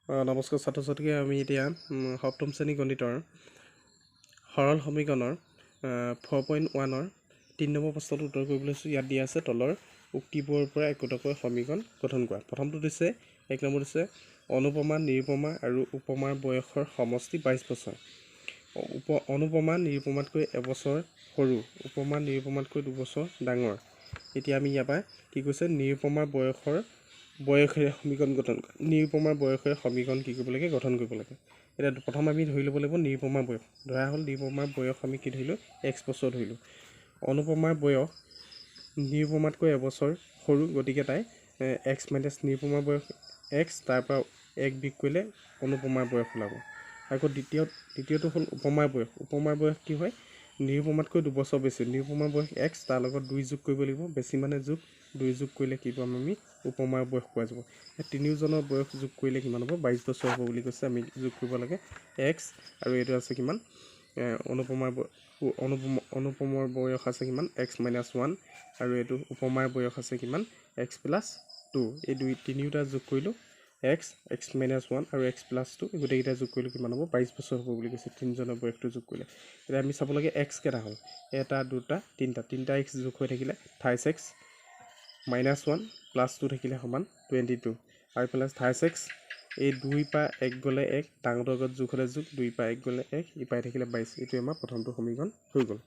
নমস্কাৰ ছাত্ৰ ছাত্ৰী, আমি এতিয়া সপ্তম শ্ৰেণী গণিতৰ সৰল সমীকৰণৰ 4.1ৰ 3 নম্বৰ প্ৰশ্নটো উত্তৰ কৰিব লৈছোঁ। ইয়াত দিয়া আছে, তলৰ উক্তিবোৰৰ পৰা একোটাকৈ সমীকৰণ গঠন কৰা। প্ৰথমটো দিছে, 1 নম্বৰ দিছে, অনুপমা, নিৰুপমা আৰু উপমাৰ বয়সৰ সমষ্টি 22 বছৰ। অনুপমা নিৰুপমাতকৈ এবছৰ সৰু, উপমা নিৰুপমাতকৈ 2 বছৰ ডাঙৰ। এতিয়া আমি ইয়াৰ পৰা কি কৈছে? নিৰুপমাৰ বয়সেৰে সমীকৰণ গঠন কৰা। নিৰুপমাৰ বয়সেৰে সমীকৰণ কি কৰিব লাগে? গঠন কৰিব লাগে। এতিয়া প্ৰথম আমি ধৰি ল'ব লাগিব নিৰুপমাৰ বয়স। ধৰা হ'ল নিৰুপমাৰ বয়স আমি কি ধৰিলোঁ? এক্স বছৰ ধৰিলোঁ। অনুপমাৰ বয়স নিৰুপমাতকৈ এবছৰ সৰু, গতিকে তাই এক্স মাইনাছ, নিৰুপমাৰ বয়স এক্স, তাৰ পৰা এক বিয়োগ কৰিলে অনুপমাৰ বয়স ওলাব। আকৌ দ্বিতীয়টো হ'ল উপমাৰ বয়স। উপমাৰ বয়স কি হয়? নিৰুপমাতকৈ 2 বছৰ বেছি। নিৰুপমাৰ বয়স এক্স, তাৰ লগত দুই যোগ কৰিব লাগিব। বেছি মানে যোগ। দুই যোগ কৰিলে কি পাম আমি? উপমাৰ বয়স পোৱা যাব। এই তিনিওজনৰ বয়স যোগ কৰিলে কিমান হ'ব? 22 বছৰ হ'ব বুলি কৈছে। আমি যোগ কৰিব লাগে এক্স আৰু এইটো আছে কিমান? অনুপমাৰ অনুপমৰ বয়স আছে কিমান? এক্স মাইনাছ ওৱান আৰু এইটো উপমাৰ বয়স আছে কিমান? X plus two. এই দুই তিনিওটা যোগ কৰিলোঁ, এক্স, এক্স মাইনাছ ওৱান আৰু এক্স প্লাছ টু, গোটেইকেইটা যোগ কৰিলোঁ কিমান হ'ব? 22 বছৰ হ'ব বুলি কৈছে তিনিজনৰ বয়সটো যোগ কৰিলে। এতিয়া আমি চাব লাগে এক্স কেইটা হ'ল? এটা, দুটা, তিনিটা। তিনিটা এক্স যোগ হৈ থাকিলে 28 x minus one plus two থাকিলে সমান 22। আৰু এইফালে 28 এক্স, এই দুই পৰা এক গ'লে এক, ডাঙৰটোৰ আগত যোগ হ'লে যোগ, দুই পৰা এক গ'লে এক, ইপাৰে থাকিলে 22। এইটোৱে আমাৰ প্ৰথমটো সমীকৰণ হৈ গ'ল।